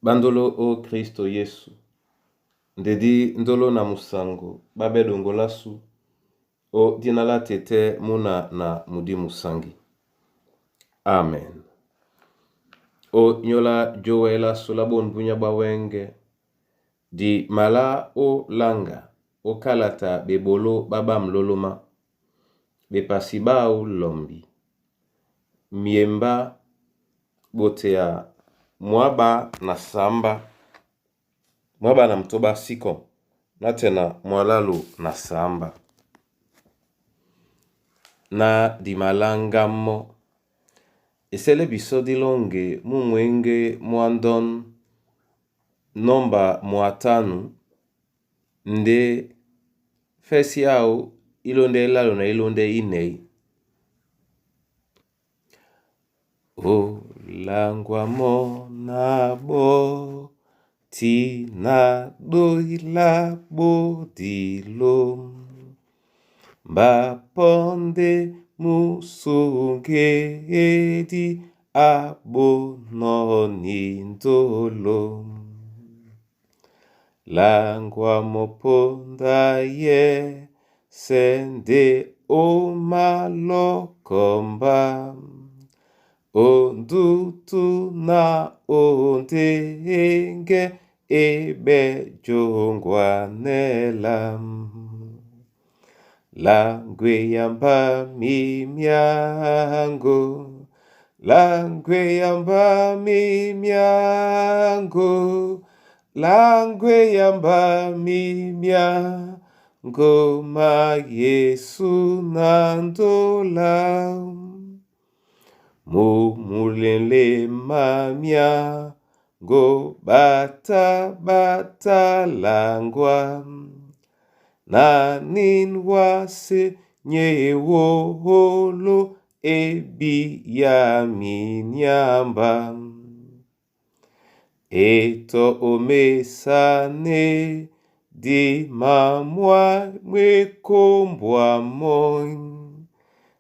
Bandolo o Kristo Yesu, ndedi ndolo na musango babe dongolasu o dina la tete muna na mudi musangi. Amen. O nyola jowela sula bonbunya bwa wenge di mala o langa o kalata bebolo ba bamloloma bepasi bao lombi miemba botea mwaba na samba mwaba na mtoba siko na tena mwalalu na samba na dimalanga mo esele biso dilonge mu mwenge mwa ndon nomba mwatanu nde fesi au ilonde elalu na ilonde inei. Olangwa mo na bo tina doila bodilo mbaponde musungedi abononi ndolo langwa moponda ye sende omalokomba ondutu na ondenge ebejongwanela langwe yamba mimiango langwe yamba mimiango langwe yamba mimiango ma Yesu na ndola mumulele mamia go bata bata langwa na ninwase nyewolo ebi ya minyamba eto omesane di mamwa mwekombwa moi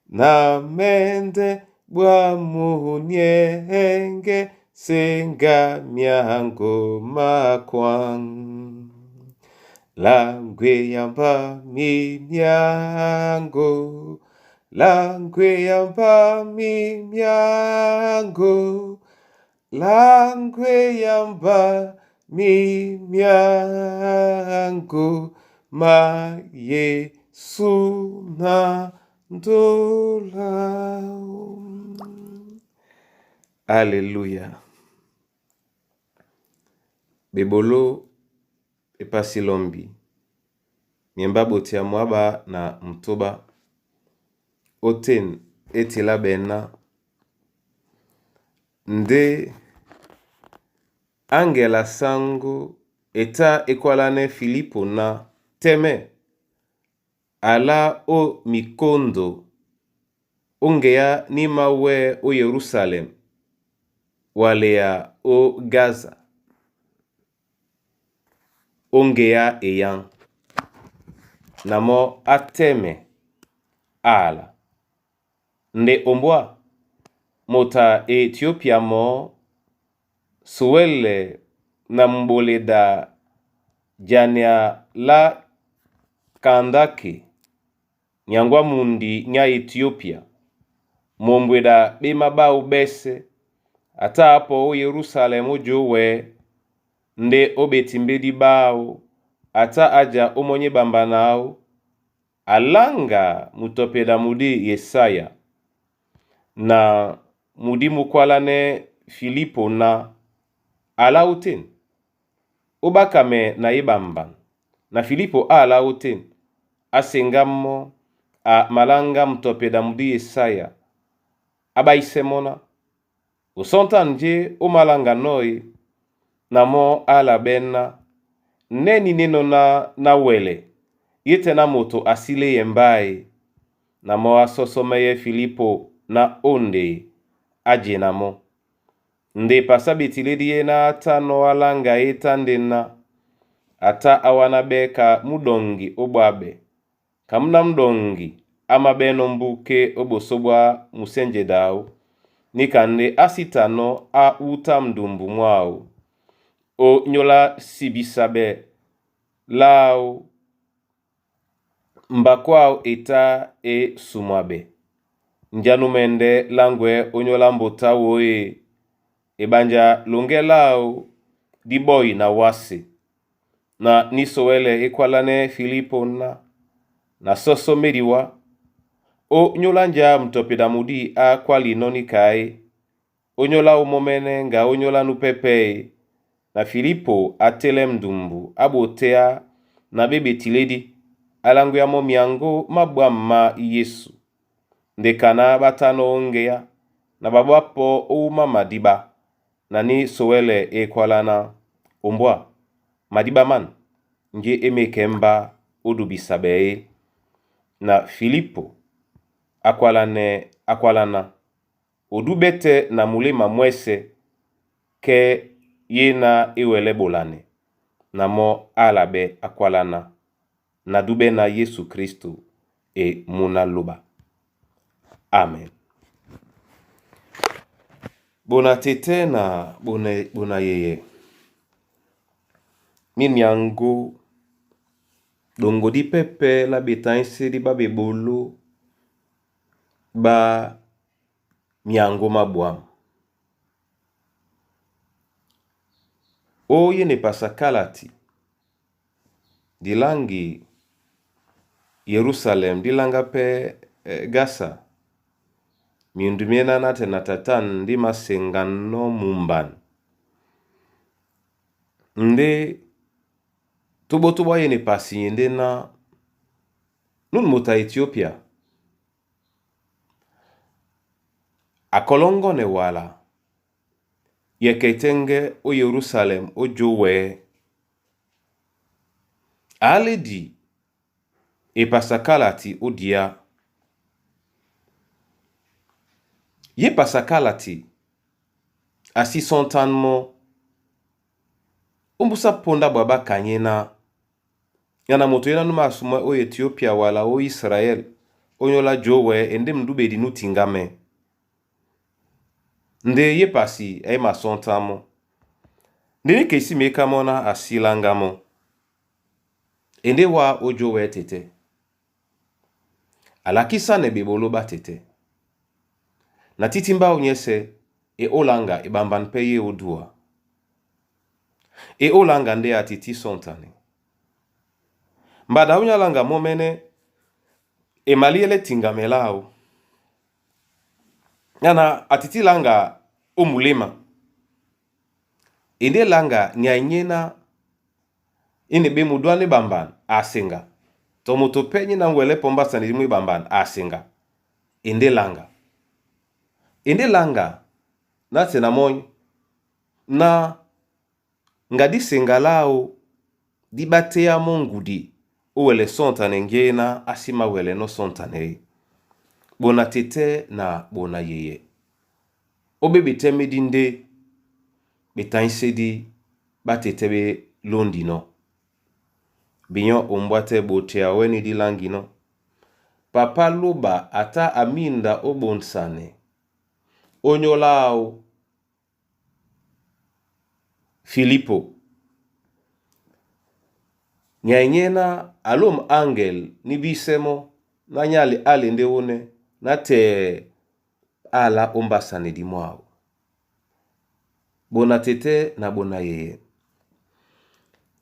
na mende bwa munienge senga miango makwang langwe yamba mimiango langwe yamba mimiango langwe yamba mimiango ma Yesu na ndola. Alléluia. Bebolo epasi lombi miemba botia mwaba na mtoba oten etila bena nde angela sango eta ekwalane Filipo na teme ala o mikondo ongeya nima we o Yerusalem walea o Gaza ongeya eyan na mo ateme ala nde ombwa mota Ethiopia mo suwele na mboleda jania la Kandake nyangwa mundi nya Ethiopia mombweda bema bao bese ata apo o Yerusalem ojowe nde obetimbedi bao ata aja omonye bamba nao alanga mutopeda mudi Yesaya na mudi mukwalane Filipo na ala oten obakame na ye bamba na Filipo ala oten asenga mo a malanga mutopeda mudi Yesaya abaisemona osonta nje omalanga noi na mo ala bena neni neno na na wele yete na moto asile yembae na mo asosomeye Filipo na onde aje na mo nde pasa betiledi ye na ata no alanga eta nde na ata awana be ka mudongi obwabe kamuna mudongi amabeno mbuke obosobwa musenje dao nika nde asitano a uta mdumbu mwao. O nyóla sibisabɛ láō mbakó áō e tá e sumwabɛ. Njá nú mɛndɛ́ láŋgwɛ̌ ónyólá mbotá wǒe, eɓanja loŋgɛ́ láō dí ɓɔ́i na wásē. Na ní sowɛlɛ é kwálánɛ́ Filipo ná, Na sɔ́sɔ́ médi wá, ó nyóla njá mutɔpi na mudí á kwálinɔ́ níka é, ónyólá ómɔ́mɛ́nɛ́ ŋga ónyólá núpɛ́pɛ̄ e, na Filipo a télɛ́ mdumbu á ɓotéá na ɓé ɓetilédí, a laŋgwea mɔ́ myaŋgó má ɓwǎm̀ má Yésu. Nde kaná ɓá tánɔ̄ ó ŋgeá na ɓaɓɔ́ á pɔ́ ó wúma madíɓá, na ní sowɛlɛ é kwálá ná, Ombwá, madíɓá mân, njé é mêkɛɛ́ mbá ó dubisabɛ é? Na Filipo a kwálánɛ́ a kwálá ná, O dúɓɛ́ tɛ́ na muléma mwɛ́sɛ̄ kɛ́ yé náh é wɛlɛ́ ɓolanɛ. Na mɔ́ á labɛ́ á kwálá ná, Na dúɓɛ́ ná Yésu Kristo e múná lóɓa. Amen. Bona tetɛ na bona, bona yeye mi miango dongo di pɛpɛ la betansedi ba bebolo ba miango mabwam. O yene pasakalati dilangi Yerusalem dilanga pe eh, Gasa mindu miena na te na tatan ndi masenganɔ mumban. Nde tobotobo ayene pasi nde na nunu moto ya Ethiopia akolongɔne wala yeke tenge o Yerusalem o jo wɛ aledi epasakalati odia ye pasakalati asi sontan mo ombusa ponda bwa bakanye na yana moto ye nanu masumwa o Ethiopia wala o Israel onyola jo wɛ ende mdubedi nutingame nde ye pasi aye masontan mo nde ni kesi meka mo na asilanga mo ende wa ojo wɛ tete alakisa ne bebolo batete na titi mbao nyese e olanga ebamba mpe ye odua e olanga nde atiti sontane mbada unyalanga momene emali ele tingamelao yana atiti langa omulema ende langa nyanyena ine be mudwane bambana asenga to moto pe nyi na ngwele pomba sani dimwe bambana asenga ende langa ende langa na tena moi na ngadi senga lao di bateya mongudi owele sontane nge na asima wele no sontane bona tete na bona yeye obe betemedi nde betansedi batete be londi no binyo ombwa te bote aweni di langi no papa loba ata aminda obonsane onyolao Filipo nyanyena alom angel ni bisemo na nyali alende one na te ala ombasane di mwao bona tete na bona yeye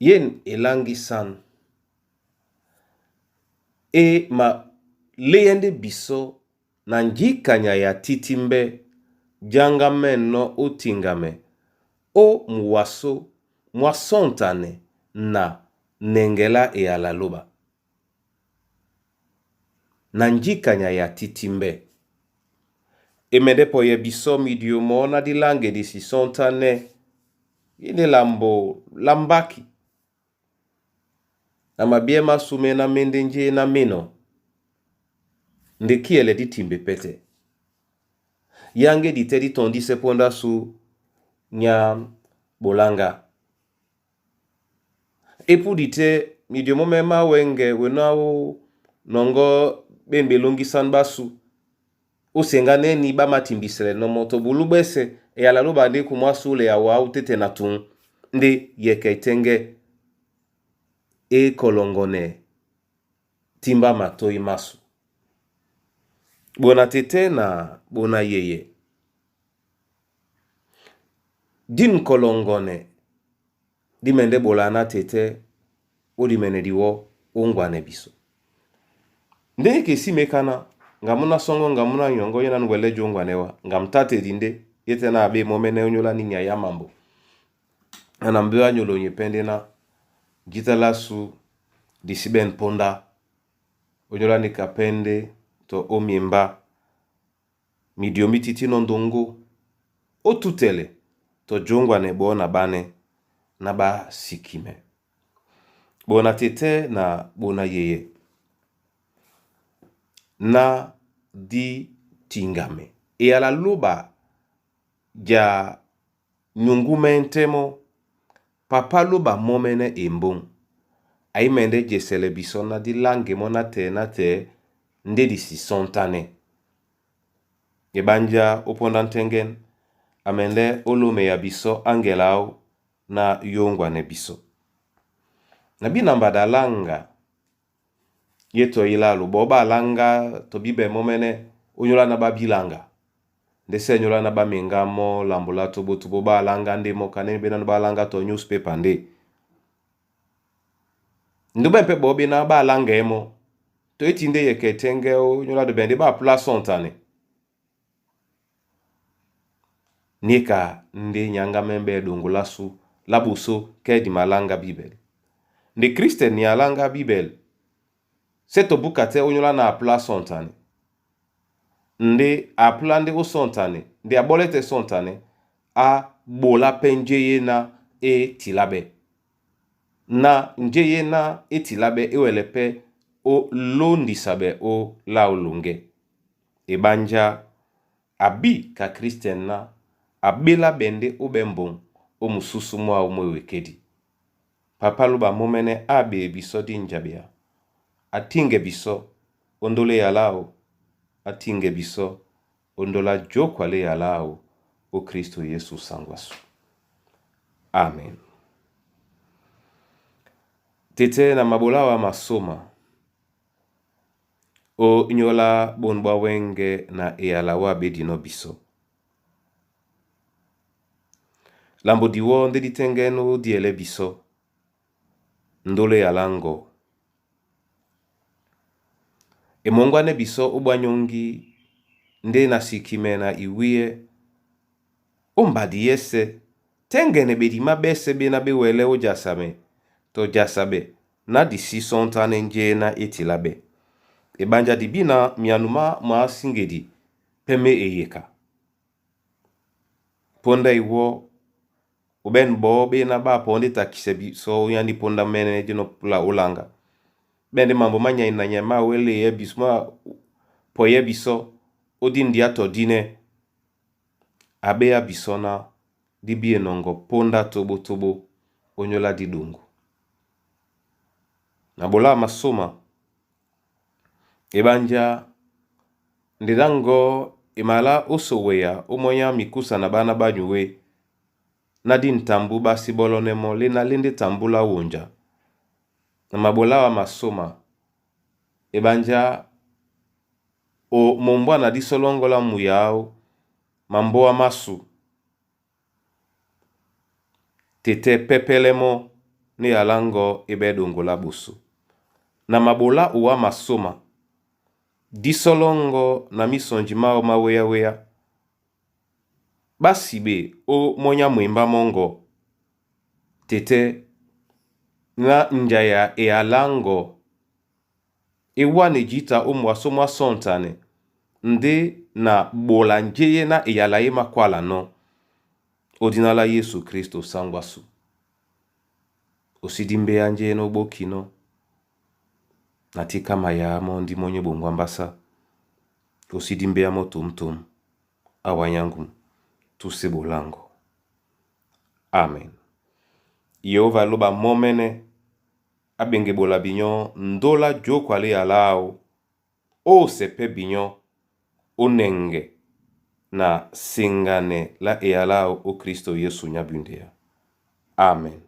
yen elangi san e ma leyende biso na njikanya ya titimbe janga meno otingame o muwaso mwasontane na nengela eyala loba na njikanya ya titimbe emende po ye biso midio mo na dilange di sisontane ine lambo lambaki na mabie masume na mende nje na meno nde kiele di timbe pete yange di te di tondi se ponda su nya bolanga epu di te midio mo me mawenge wena o nongo bembe longisan basu osenga neni bamatimbisele no moto bulu bese eyala loba nde kumwa sule ya wa utete na tun Ndé yɛkɛ tɛ́ŋgɛ́ é kɔlɔŋgɔnɛ tímbá matôy másu. Ɓona tetɛ́ na ɓona yeyɛ dîn kɔlɔŋgɔnɛ dí mɛndɛ́ ɓolaa ná tetɛ́ ó dimɛnɛ diwɔ́ ó ŋgwanɛ bisɔ. Ndé e ke sí mekaná, ngam mú ná sɔŋgɔ́ ngam mú ná nyɔŋgɔ́ yé na núwɛlɛ́ jó ŋgwanɛ wá. Ngam tá tedi ndé yé tɛ́ na aɓé mɔ́mɛ́nɛ́ ónyólá ní nyay á mambo. Na na mbé á nyolo nye pɛ́ ndé ná jǐta lásu di sí ɓɛ̂n póndá ónyólá níka pɛ́ ndé tɔ ó myembá midio mí titínɔ́ ndoŋgó ó tútɛlɛ tɔ jǒŋgwanɛ ɓɔɔ́ na ɓánɛ́ ná ɓá sikimɛ. Ɓona tetɛ́ na ɓona yeyɛ ná dí tiŋgamɛ. Eyala lóɓa ja nyuŋgú mɛ́ntɛ́ mɔ́, papá lóɓa mɔ́mɛ́nɛ́ embóŋ. A í mɛndɛ́ jesɛlɛ bisɔ́ ná dí láŋgɛ mɔ́ nátɛɛ nátɛɛ ndé di si sɔ́ntánɛ́. Eɓánjá ó póndá ŋ́tɛ́ŋgɛ́n, a mɛndɛ́ ó lómeya bisɔ́ á ŋgɛlɛ áō ná yóŋgwanɛ bisɔ. Na bí na mbada láŋga yé tɔ ílálo, ɓɔɔ́ ɓá láŋgá tɔ bíbɛ mɔ́mɛ́nɛ́ ónyólá ná ɓá bílaŋga. Ndé sɛ́ nyólá ná ɓá meŋgá mɔ́ lambo lá tóbótóbó ɓá láŋgá ndé mɔ́ kané bénánú ɓá láŋgá tɔ newspaper ndé. Ndé ɓɛ̂n pɛ́ ɓɔɔ́ ɓéná ɓá láŋgɛɛ́ mɔ́. To é ti ndé yɛkɛ tɛ́ŋgɛ́ ónyólá dɔbɛ ndé ɓá pla sɔ́ntane. Níka ndé nyáŋgá mɛ́ ɓɛ́ ɗoŋgo lásu lá ɓosó kɛ́ di maláŋgá Bíbɛl. Nde Kristen ni aláŋgá Bíbɛl sé to búka tɛ́ ónyólá na apla sɔ́ntane. Ndé apla ndé ó sɔ́ntane, ndé a ɓɔ́lɛ́ tɛ́ sɔ́ntane, á ɓolá pɛ́ njé yé ná é tiláɓɛ́. Na njé yé ná é tiláɓɛ́ é wɛlɛ pɛ́ ó lóndisa ɓɛ ó láō loŋgɛ́. Eɓánjá a bí ka Kristen ná a ɓélá ɓɛ ndé ó ɓɛ́ mboŋ ó musúsú mwáō mú ewekédi. Papá lóɓa mɔ́mɛ́nɛ́ á ɓee bisɔ́ dí njaɓea, á tíŋgɛ bisɔ́ ó ndólá eyalá áō, á tíŋgɛ bisɔ́ ó ndólá jókwa lá eyalá áō ó Kristo Yesu saŋgwasû. Amen. Tetɛ́ na maɓolá áō á masôma, ó nyólá ɓôn ɓá wɛ́ŋgɛ̄ na eyala wâ ɓé dinɔ́ bisɔ́. Lambo diwɔ́ ndé dí tɛ́ŋgɛ́nɛ́ ó díɛlɛ́ bisɔ́, ndólá eyalá ŋgɔ́. E mɔŋgwánɛ́ bisɔ́ ó ɓwá nyóŋgí ndé na sikimɛ na iwíyɛ́ ó mbadi yɛ́sɛ̄ tɛ́ŋgɛnɛ ɓedimá ɓɛ́sɛ̄ ɓéná ɓé wɛlɛ́ ó jasamɛ tɔ jasaɓɛ ná di sí sɔ́ntánɛ́ njé yé ná é tiláɓɛ́. Eɓánjá di bí na myanu má maá síŋgedi pɛ́ má eyeka. Póndá iwɔ́ o ɓɛ̂n ɓɔɔ́ ɓéná ɓá pɔɔ́ ndé takisɛ bisɔ́ ónyá ní póndá mɛ́nɛ́ dí nɔ́ púla ó láŋga. Ɓɛ́ ndé mambo má nyay na nyay má wéleyɛɛ́ bisɔ́ má pɔyɛ́ bisɔ́ ó dí ndia tɔ dínɛ́. A ɓéá bisɔ́ ná dí bí enɔŋgɔ póndá tóbótóbó ónyólá dí ɗoŋgo. Na ɓoláa masôma, eɓánjá nde dá ŋgɔ́ e malá ó soweya ó mɔ́nyá mikúsa na ɓána ɓányu wé ná dí ntambú ɓá sí ɓɔ́lɔ́nɛ́ mɔ́ léná lé ndé tambú lá wonja. Na maɓolá áō á masôma, eɓánjá o mombwa na dí sɔ́lɔ́ŋgɔ́ lá muya áō mambóa másu tetɛ́ pɛ́pɛ́lɛ́ mɔ́ né eyalá ŋgɔ́ é ɓɛ́ ɗoŋgo lá ɓosó. Na maɓolá oá masôma, dí sɔ́lɔ́ŋgɔ́ na mísɔnji máō má wéá-wéá, ɓá siɓe ó mɔ́nyá mwembá mɔ́ ŋgɔ́ tetɛ́ ná njaya eyalá ŋgɔ́ é wánɛ jǐta ó mwasó mwá sɔ́ntánɛ ndé na ɓola njé yé ná eyala é mākwálanɔ́ ó díná lá Yésu Kristo sáŋgwasû. O sí dí mbéá njé yé ná ó ɓókinɔ́ na tíká mayá mɔ́ ndí mɔ́ nyé ɓoŋgó á mbásá. O sí dí mbéá mɔ́ tǒmtǒm awa nyáŋgum tú sí ɓolá ŋgɔ́. Amen. Yehova lóɓa mɔ́mɛ́nɛ́ á ɓeŋge ɓola binyɔ́ ndólá jókwa lá eyalá áō ó sɛ pɛ́ binyɔ́ ó nɛŋgɛ na seŋganɛ lá eyalá áō ó Kristo Yesu nyá bundéa. Amen.